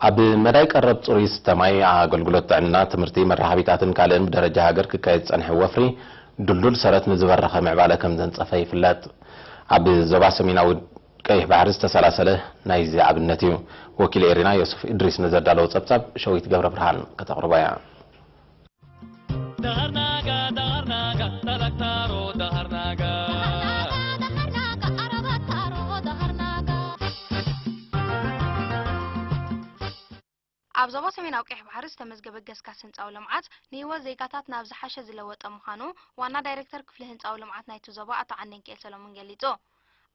ኣብ መዳይ ቀረብ ጽሩይ ዝስተ ማይ፣ ኣገልግሎት ጥዕና፣ ትምህርቲ፣ መራኸቢታትን ካልእን ብደረጃ ሃገር ክካየድ ዝጸንሐ ወፍሪ ድልዱል ሰረት ንዝበረኸ ምዕባለ ከም ዘንጸፈ ይፍለጥ። ኣብ ዞባ ሰሜናዊ ቀይሕ ባሕሪ ዝተሰላሰለ ናይዚ ኣብነት እዩ። ወኪል ኤሪና ዮሱፍ እድሪስ ንዘዳለዎ ጸብጻብ ሸዊት ገብረ ብርሃን ከተቕርቦ እያ። ኣብ ዞባ ሰሜናዊ ቀይሕ ባሕሪ ዝተመዝገበ ገስጋስ ህንፃዊ ልምዓት ንህይወት ዜጋታት ናብ ዝሓሸ ዝለወጠ ምዃኑ ዋና ዳይሬክተር ክፍሊ ህንፃዊ ልምዓት ናይቲ ዞባ ኣቶ ዓንደንኪኤል ሰሎሞን ገሊጹ።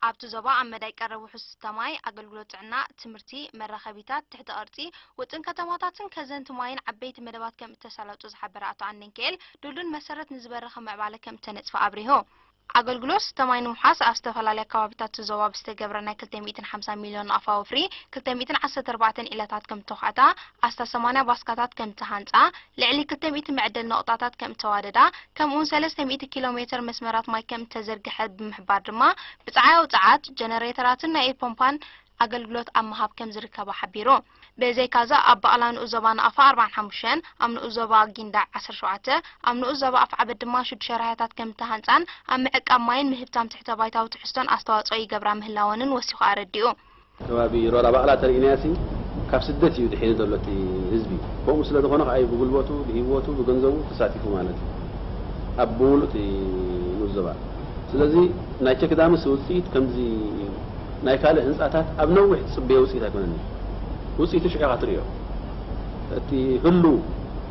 ኣብቲ ዞባ ኣብ መዳይ ቀረብ ውሑስ ዝስተ ማይ፣ ኣገልግሎት ጥዕና፣ ትምህርቲ፣ መራኸቢታት፣ ትሕቲ ቅርጺ፣ ውጥን ከተማታትን ከዘንቲ ማይን ዓበይቲ መደባት ከም እተሳለጡ ዝሓበረ ኣቶ ዓንደንኪኤል፣ ድልዱል መሰረት ንዝበረኸ ምዕባለ ከም እተነጽፈ ኣብሪሁ። ኣገልግሎት ዝስተ ማይ ንምውሓስ ኣብ ዝተፈላለያ ከባቢታት እቲ ዞባ ብዝተገብረ ናይ ክልተ ሚእትን ሓምሳን ሚልዮን ናቕፋ ወፍሪ ክልተ ሚእትን ዓሰርተ ኣርባዕተን ኢላታት ከም እተዃዕታ፣ ኣስታት ሰማንያ ባስካታት ከም እተሃንጻ፣ ልዕሊ ክልተ ሚእቲ መዐደሊ ነቑጣታት ከም እተዋደዳ፣ ከምኡውን ሰለስተ ሚእቲ ኪሎ ሜተር መስመራት ማይ ከም እተዘርግሐ ብምሕባር ድማ፣ ብጸዓያዊ ጸዓት፣ ጀነሬተራትን ናይ ኢድ ፖምፓን ኣገልግሎት ኣብ ምሃብ ከም ዝርከባ ሓቢሩ። ብዘይካዚ ኣብ ባቕላ ንኡስ ዞባ ናቕፋ ኣርባዓን ሓሙሽተን፣ ኣብ ንኡስ ዞባ ጊንዳዕ ዓሰርተ ሸውዓተ፣ ኣብ ንኡስ ዞባ ኣፍዓበት ድማ ሽዱሽተ ራህያታት ከም እተሃንጻን ኣብ ምዕቃብ ማይን ምህብታም ትሕተ ባይታዊ ትሕዝቶን ኣስተዋጽኦ ይገብራ ምህላወንን ወሲኹ ኣረዲኡ። ከባቢ ሮራ ባቕላ ተርእይናያሲ ካብ ስደት እዩ ድሒኑ ዘሎ እቲ ህዝቢ። ከምኡ ስለ ዝኾነ ከኣ እዩ ብጉልበቱ፣ ብህይወቱ፣ ብገንዘቡ ተሳቲፉ ማለት እዩ። ኣብ ብምሉእ እቲ ንኡስ ዞባ። ስለዚ ናይ ቸክ ዳምስ ውጽኢት ከምዚ ናይ ካልእ ህንጻታት ኣብ ነዊሕ ትጽበዮ ውጽኢት ኣይኮነን። ውጽኢቱ ሽዑ ኢኻ ትርእዮ። እቲ ህሉው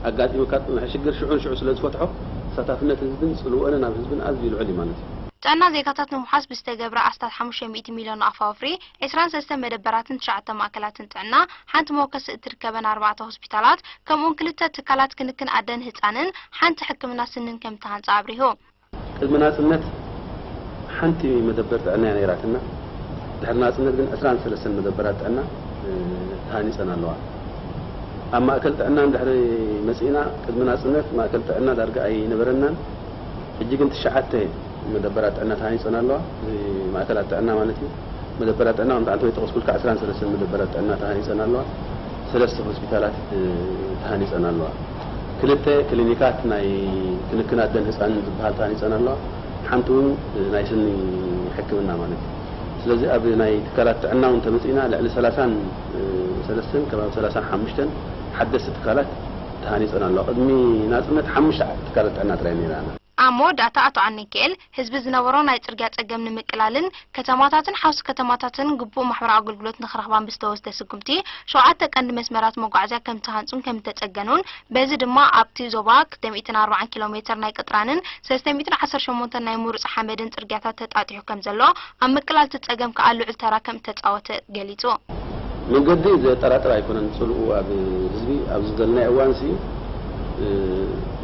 ኣጋጢሙካ ዝጸንሐ ሽግር ሽዑን ሽዑ ስለ ዝፈትሖ፣ ተሳታፍነት ህዝብን ጽልወንን ኣብ ህዝብን ኣዝዩ ልዑል እዩ ማለት እዩ። ጥዕና ዜጋታት ንምውሓስ ብዝተገብረ ኣስታት ሓሙሽተ ሚእቲ ሚልዮን ናቕፋ ወፍሪ፣ ዕስራን ሰለስተን መደበራትን ትሽዓተ ማእከላትን ጥዕና፣ ሓንቲ መወከሲ እትርከበን ኣርባዕተ ሆስፒታላት፣ ከምኡውን ክልተ ትካላት ክንክን ኣደን ህጻንን ሓንቲ ሕክምና ስንን ከም እተሃንጸ ኣብሪሁ። ቅድሚ ናጽነት ሓንቲ መደበር ጥዕና እያ ነይራትና። ድሕሪ ናጽነት ግን ዕስራን ሰለስተን መደበራት ጥዕና፣ እ፣ ተሃኒጸን ኣለዋ። ኣብ ማእከል ጥዕና እንድሕሪ መጺእና፣ ቅድሚ ናጽነት ማእከል ጥዕና ዳርጋ ኣይነበረናን። ሕጂ ግን ትሽዓተ መደበራት ጥዕና ተሃኒጸን ኣለዋ። እዚ ማእከላት ጥዕና ማለት እዩ። መደበራት ጥዕና ከምቲ ዓንተ ወይ ጠቐስኩልካ ዕስራን ሰለስተን መደበራት ጥዕና ተሃኒጸን ኣለዋ። ሰለስተ ሆስፒታላት፣ እ፣ ተሃኒጸን ኣለዋ። ክልተ ክሊኒካት ናይ ክንክን ኣደን ህጻንን ዝበሃል ተሃኒጸን ኣለዋ። ሓንቲ እውን፣ እ፣ ናይ ስኒ ሕክምና ማለት እዩ። ስለዚ ኣብ ናይ ትካላት ጥዕና እውን ተመጺእና ልዕሊ ሰላሳን ሰለስተን ከባቢ ሰላሳን ሓሙሽተን ሓደስቲ ትካላት ተሃኒጸን ኣለዋ። ቅድሚ ናጽነት ሓሙሽተ ትካላት ጥዕና ጥራይ ነይራና። ኣብ መወዳእታ ኣቶ ዓንደንኪኤል፣ ህዝቢ ዝነበሮ ናይ ጽርግያ ጸገም ንምቅላልን ከተማታትን ሓውሲ ከተማታትን ግቡእ ማሕበራዊ ኣገልግሎት ንኽረኽባን ብዝተወስደ ስጉምቲ፣ ሸውዓተ ቀንዲ መስመራት መጓዓዝያ ከም ዝተሃንጹን ከም ዝተጸገኑን፣ በዚ ድማ ኣብቲ ዞባ ክልተ ሚእትን ኣርባዓን ኪሎ ሜተር ናይ ቅጥራንን ሰለስተ ሚእትን ዓሰርተ ሸሞንተን ናይ ምሩጽ ሓመድን ጽርግያታት ተጣጢሑ ከም ዘሎ፣ ኣብ ምቅላል እቲ ጸገም ከኣ ልዑል ተራ ከም እተጻወተ ገሊጹ። መንገዲ ዘጠራጥር ኣይኮነን። ጽልኡ ኣብ ህዝቢ ኣብዚ ዘለናዮ እዋንሲ፣ እ፣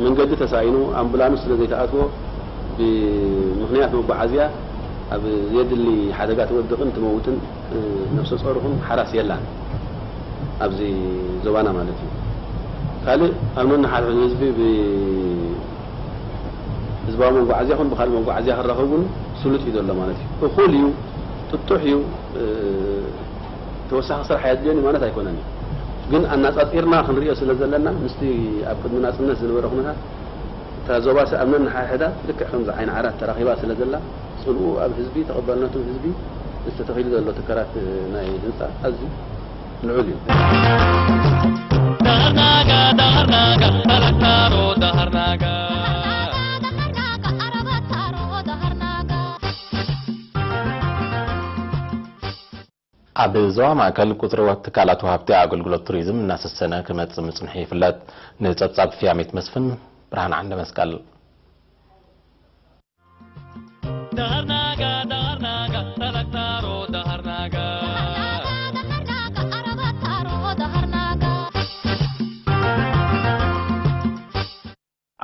መንገዲ ተሳኢኑ፣ ኣምቡላንስ ስለ ዘይተኣትዎ፣ ብምኽንያት መጓዓዝያ ኣብ ዘየድሊ ሓደጋ ትወድቕን ትመውትን፣ እ፣ ነፍሰ ጾር ይኹን ሓራስ የላን ኣብዚ ዞባና ማለት እዩ። ካልእ ኣብ ነንሓድሕዱ ህዝቢ ብ-፣ ህዝባዊ መጓዓዝያ ይኹን ብኻልእ መጓዓዝያ ክራኸብ እውን ስሉጥ እዩ ዘሎ ማለት እዩ። እኹል እዩ፣ ጥጡሕ እዩ፣ እ፣ ተወሳኺ ስራሕ ኣየድልዮን እዩ ማለት ኣይኮነን እዩ። ግን ኣናጻጺርና ክንርእዮ ስለ ዘለና፣ ምስቲ ኣብ ቅድሚ ናጽነት ዝነበረ ኩነታት፣ እታ ዞባሲ ኣብ ነንሓድሕዳ ልክዕ ከምዚ ዓይኒ ዓራት ተራኺባ ስለ ዘላ፣ ጽልኡ ኣብ ህዝቢ፣ ተቐባልነቱ ህዝቢ፣ እዚ ተተኺሉ ዘሎ ትካላት ናይ ህንጻ ኣዝዩ ልዑል እዩ። ኣብ ዞባ ማእከል ቁጽሪ ወ-፣ ትካላት ወሃብቲ ኣገልግሎት ቱሪዝም እናሰሰነ ክመጽእ ምጽንሑ ይፍለጥ። ንጸብጻብ ፍያሜት መስፍን፣ ብርሃን ዓንደ መስቀል።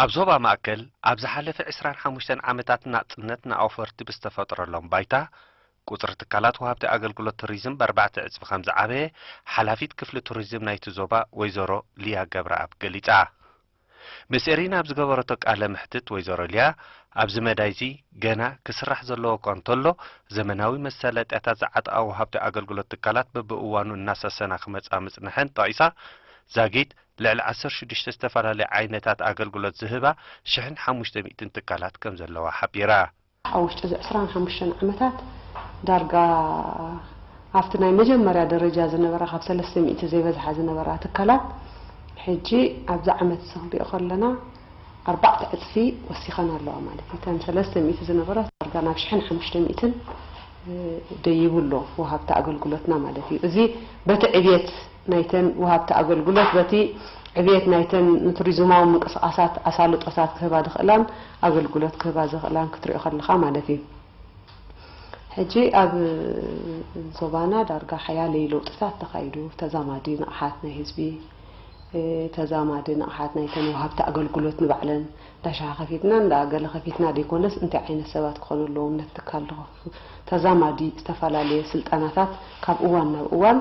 ኣብ ዞባ ማእከል ኣብ ዝሓለፈ ዕስራን ሓሙሽተን ዓመታት ናጽነት ንኣውፈርቲ ብዝተፈጥረሎም ባይታ፣ ቁጽሪ ትካላት ወሃብቲ ኣገልግሎት ቱሪዝም ብኣርባዕተ ዕጽፊ ከም ዝዓበየ ሓላፊት ክፍሊ ቱሪዝም ናይቲ ዞባ ወይዘሮ ሊያ ገብረኣብ ገሊጻ። ምስ ኤሪና ኣብ ዝገበረቶ ቃለ መሕትት ወይዘሮ ሊያ፣ ኣብዚ መዳይ እዚ ገና ክስራሕ ዘለዎ እኳ እንተሎ፣ ዘመናዊ መሳለጥያታት ዝዓጠቓ ወሃብቲ ኣገልግሎት ትካላት በብእዋኑ እናሰሰና ክመጻ ምጽንሐን ጠቒሳ፣ ዛጊት ልዕሊ ዓሰርተ ሽዱሽተ ዝተፈላለዩ ዓይነታት ኣገልግሎት ዝህባ ሽሕን ሓሙሽተ ሚእትን ትካላት ከም ዘለዋ ሓቢራ። ኣብ ውሽጢ እዚ ዕስራን ሓሙሽተን ዓመታት ዳርጋ ኣብቲ ናይ መጀመርያ ደረጃ ዝነበራ ካብ ሰለስተ ሚእቲ ዘይበዝሓ ዝነበራ ትካላት ሕጂ ኣብዚ ዓመት እዚ ክንሪኦ ከለና ኣርባዕተ ዕጽፊ ወሲኸን ኣለዋ ማለት እዩ። እተን ሰለስተ ሚእቲ ዝነበራ ዳርጋ ናብ ሽሕን ሓሙሽተ ሚእትን ደይቡ ኣሎ ወሃብቲ ኣገልግሎትና ማለት እዩ። እዚ በቲ ዕብየት ናይተን ወሃብቲ ኣገልግሎት፣ በቲ ዕብየት ናይተን ንቱሪዝማዊ ምንቅስቓሳት ኣሳልጦታት ክህባ ዝኽእላን ኣገልግሎት ክህባ ዝኽእላን ክትሪኦ ከለኻ ማለት እዩ። ሕጂ ኣብ ዞባና ዳርጋ ሓያለይ ለውጥታት ተኻይዱ። ተዛማዲ ንቕሓት ናይ ህዝቢ፣ እ፣ ተዛማዲ ንቕሓት ናይተን ወሃብቲ ኣገልግሎት ንባዕለን፣ እንዳ ሻሂ ከፊትና፣ እንዳ ገለ ከፊትና ዘይኮነስ፣ እንታይ ዓይነት ሰባት ክኾኑ ኣለዎም ነቲ ትካል ዝኸፍቱ፣ ተዛማዲ ዝተፈላለየ ስልጠናታት ካብ እዋን ናብ እዋን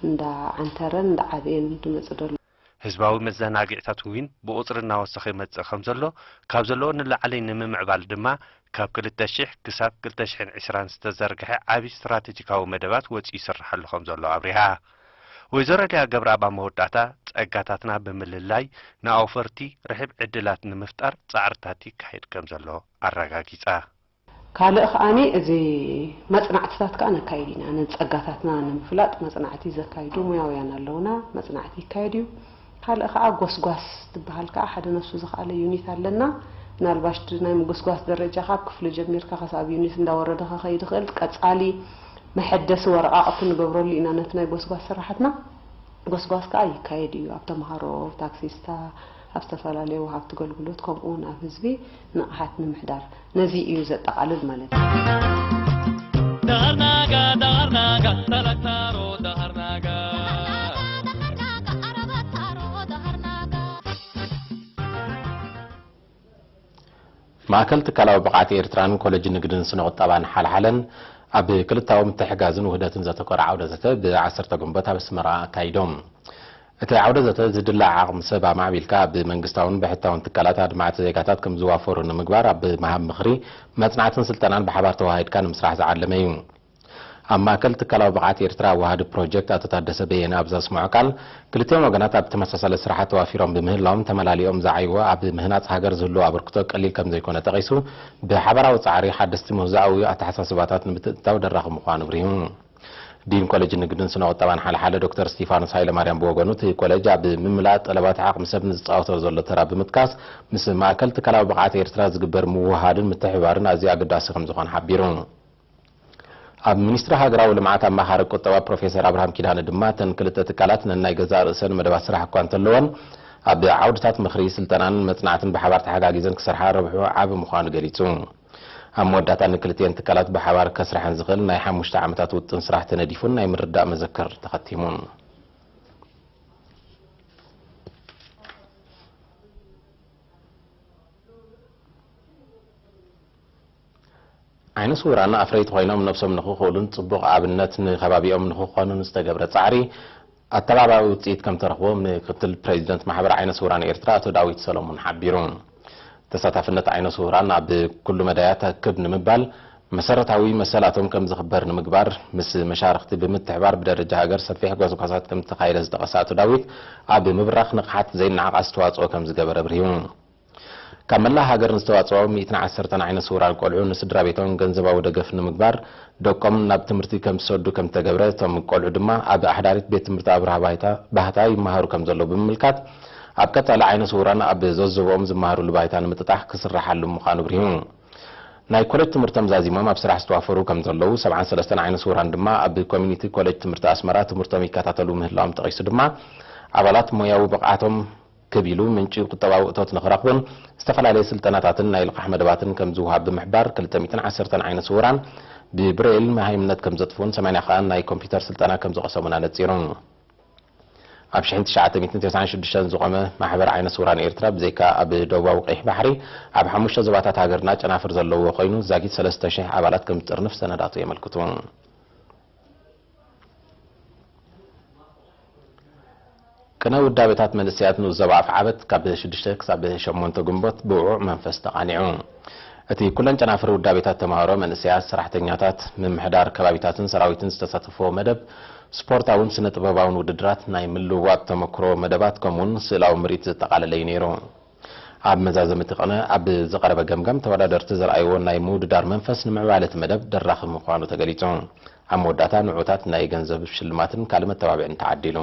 እንዳ ዓንተረን እንዳ ዓበየን ዝመጽእ ዘሎ። ህዝባዊ መዘናግዕታት እውን ብቑጽሪ እናወሰኸ ይመጽእ ከም ዘሎ፣ ካብ ዘለዎ ንላዕሊ ንምምዕባል ድማ ካብ ክልተ ሽሕ ክሳብ ክልተ ሽሕን ዕስራን ዝተዘርግሐ ዓቢ ስትራተጂካዊ መደባት ወጺኡ ይስርሓሉ ከም ዘሎ ኣብሪሃ። ወይዘሮ ሊያ ገብረኣብ ኣብ መወዳእታ፣ ጸጋታትና ብምልላይ ንኣውፈርቲ ርሕብ ዕድላት ንምፍጣር ጻዕርታት ይካየድ ከም ዘሎ ኣረጋጊጻ። ካልእ ከኣኒ፣ እዚ መጽናዕትታት ከኣ ነካይድ ኢና። ነጸጋታትና ንምፍላጥ መጽናዕቲ ዘካይዱ ሙያውያን ኣለውና። መጽናዕቲ ይካየድ እዩ። ካልእ ከኣ ጎስጓስ ትበሃል ከኣ ሓደ ነፍሱ ዝኸኣለ ዩኒት ኣለና። ምናልባሽ ናይ ምጉስጓስ ደረጃ ካብ ክፍሊ ጀሚርካ ክሳብ ዩኒት እንዳወረደ ክኸይድ ይኽእል። ቀጻሊ መሐደሲ ወረቓቕቲ ንገብረሉ ኢና ነቲ ናይ ጎስጓስ ስራሓትና። ጎስጓስ ከኣ ይካየድ እዩ። ኣብ ተምሃሮ፣ ኣብ ታክሲስታ፣ ኣብ ዝተፈላለዩ ወሃብቲ ኣገልግሎት፣ ከምኡ እውን ኣብ ህዝቢ ንቕሓት ንምሕዳር። ነዚ እዩ ዘጠቓልል ማለት እዩ። ዳርናጋ፣ ዳርናጋ፣ ተለታሮ ዳርናጋ። ማእከል ትካላዊ ብቕዓት ኤርትራን ኮሌጅ ንግድን ስነ ቁጠባን ሓልሓለን ኣብ ክልታዊ ምትሕጋዝን ውህደትን ዘተኮረ ዓውደ ዘተ ብ ዓሰርተ ግንቦት ኣብ ኣስመራ ኣካይዶም። እቲ ዓውደ ዘተ ዝድለ ዓቕሚ ሰብ ኣማዕቢልካ ኣብ መንግስታውን ብሕታውን ትካላት ኣድማዕቲ ዜጋታት ከም ዝዋፈሩ ንምግባር ኣብ ምሃብ ምኽሪ፣ መጽናዕትን ስልጠናን ብሓባር ተወሃሂድካ ንምስራሕ ዝዓለመ እዩ። ኣብ ማእከል ትካላዊ ብቕዓት ኤርትራ ኣወሃህዲ ፕሮጀክት ኣቶ ታደሰ በየነ ኣብ ዘስምዖ ቃል፣ ክልቲኦም ወገናት ኣብ ተመሳሳሊ ስራሓት ተዋፊሮም ብምህላዎም ተመላሊኦም ዝዓይዎ ኣብ ምህናጽ ሃገር ዝህልዎ ኣበርክቶ ቀሊል ከም ዘይኮነ ጠቒሱ፣ ብሓባራዊ ጻዕሪ ሓደስቲ ምህዞኣዊ ኣተሓሳስባታት ንምትእትታው ደራኺ ምዃኑ ኣብሪሁ። ዲን ኮሌጅ ንግድን ስነ ቁጠባን ሓልሓለ ዶክተር ስቲፋኖስ ሃይለማርያም ብወገኑ፣ እቲ ኮሌጅ ኣብ ምምላእ ጠለባት ዓቕሚ ሰብ ንዝጻወቶ ዘሎ ተራ ብምጥቃስ፣ ምስ ማእከል ትካላዊ ብቕዓት ኤርትራ ዝግበር ምውህሃድን ምትሕብባርን ኣዝዩ ኣገዳሲ ከም ዝኾነ ሓቢሩ። ኣብ ሚኒስትሪ ሃገራዊ ልምዓት ኣማኻሪ ቁጠባ ፕሮፌሰር ኣብርሃም ኪዳነ ድማ፣ እተን ክልተ ትካላት ነናይ ገዛእ ርእሰን መደባት ስራሕ እኳ እንተለወን፣ ኣብ ዓውድታት ምኽሪ፣ ስልጠናን መጽናዕትን ብሓባር ተሓጋጊዘን ክሰርሓ ረብሑ ዓቢ ምዃኑ ገሊጹ። ኣብ መወዳእታ ንክልቲኤን ትካላት ብሓባር ከስርሐን ዝኽእል ናይ ሓሙሽተ ዓመታት ውጥን ስራሕ ተነዲፉን ናይ ምርዳእ መዘክር ተኸቲሙን። ዓይነ ስውራን ኣፍረይቲ ኮይኖም ነብሶም ንኽኽእሉን ጽቡቕ ኣብነት ንከባቢኦም ንኽኾኑን ዝተገብረ ጻዕሪ ኣተባባዒ ውጽኢት ከም ተረኽቦ ምክትል ፕሬዚደንት ማሕበር ዓይነ ስውራን ኤርትራ ኣቶ ዳዊት ሰሎሞን ሓቢሩ። ተሳታፍነት ዓይነ ስውራን ኣብ ኩሉ መዳያት ክብ ንምባል፣ መሰረታዊ መሰላቶም ከም ዝኽበር ንምግባር፣ ምስ መሻርኽቲ ብምትሕባር ብደረጃ ሃገር ሰፊሕ ጎስጓሳት ከም ዝተኻየደ ዝጠቐሰ ኣቶ ዳዊት፣ ኣብ ምብራኽ ንቕሓት ዘይነዓቕ ኣስተዋጽኦ ከም ዝገበረ ኣብሪሁ። ካብ መላእ ሃገር ንዝተዋጽኦ ሚእትን ዓሰርተን ዓይነ ስውራን ቆልዑ ንስድራ ቤቶም ገንዘባዊ ደገፍ ንምግባር፣ ደቆም ናብ ትምህርቲ ከም ዝሰዱ ከም ዝተገብረ፣ እቶም ቆልዑ ድማ ኣብ ኣሕዳሪት ቤት ትምህርቲ ኣብርሃ ባይታ፣ ባህታ ይመሃሩ ከም ዘለዉ ብምምልካት፣ ኣብ ቀጻሊ ዓይነ ስውራን ኣብ ዘዘቦኦም ዝመሃሩሉ ባይታ ንምጥጣሕ ክስራሓሉ ምዃኑ ኣብሪሁ። ናይ ኮሌጅ ትምህርቶም ዛዚሞም ኣብ ስራሕ ዝተዋፈሩ ከም ዘለዉ፣ ሰብዓን ሰለስተን ዓይነ ስውራን ድማ ኣብ ኮሚኒቲ ኮሌጅ ትምህርቲ ኣስመራ ትምህርቶም ይከታተሉ ምህላዎም ጠቒሱ ድማ፣ ኣባላት ሞያዊ ብቕዓቶም ክብ ኢሉ ምንጪ ቁጠባዊ እቶት ንኽረኽቡን ዝተፈላለየ ስልጠናታትን ናይ ልቓሕ መደባትን ከም ዝወሃብ ብምሕባር፣ ክልተ ሚእትን ዓሰርተን ዓይነ ስውራን ብብሬል መሃይምነት ከም ዘጥፍኡን ሰማንያ ከኣ ናይ ኮምፒውተር ስልጠና ከም ዝቐሰሙን ኣነጺሩ። ኣብ ሽሕን ትሽዓተ ሚእትን ተስዓን ሽዱሽተን ዝቖመ ማሕበር ዓይነ ስውራን ኤርትራ፣ ብዘይካ ኣብ ደቡባዊ ቀይሕ ባሕሪ፣ ኣብ ሓሙሽተ ዞባታት ሃገርና ጨናፍር ዘለዎ ኮይኑ፣ ዛጊት ሰለስተ ሽሕ ኣባላት ከም ዝጥርንፍ ሰነዳቱ የመልክቱ። ቅነ ውዳቤታት መንእሰያት ንኡስ ዞባ ኣፍዓበት ካብ ሽዱሽተ ክሳብ ሸሞንተ ግንቦት ብውዑዕ መንፈስ ተቓኒዑ። እቲ ኩለን ጨናፍር ውዳቤታት ተማሃሮ፣ መንእሰያት፣ ሰራሕተኛታት፣ ምምሕዳር ከባቢታትን ሰራዊትን ዝተሳተፍዎ መደብ፣ ስፖርታውን ስነ ጥበባውን ውድድራት፣ ናይ ምልውዋጥ ተመክሮ መደባት ከምኡውን ስእላዊ ምርኢት ዘጠቓለለ እዩ ነይሩ። ኣብ መዛዘሚ እቲ ቅነ ኣብ ዝቐረበ ገምጋም፣ ተወዳደርቲ ዘርኣይዎ ናይ ምውድዳር መንፈስ ንምዕባለ እቲ መደብ ደራኺ ምዃኑ ተገሊጹ። ኣብ መወዳእታ ንዑታት ናይ ገንዘብ ሽልማትን ካልእ መተባብዕን ተዓዲሉ።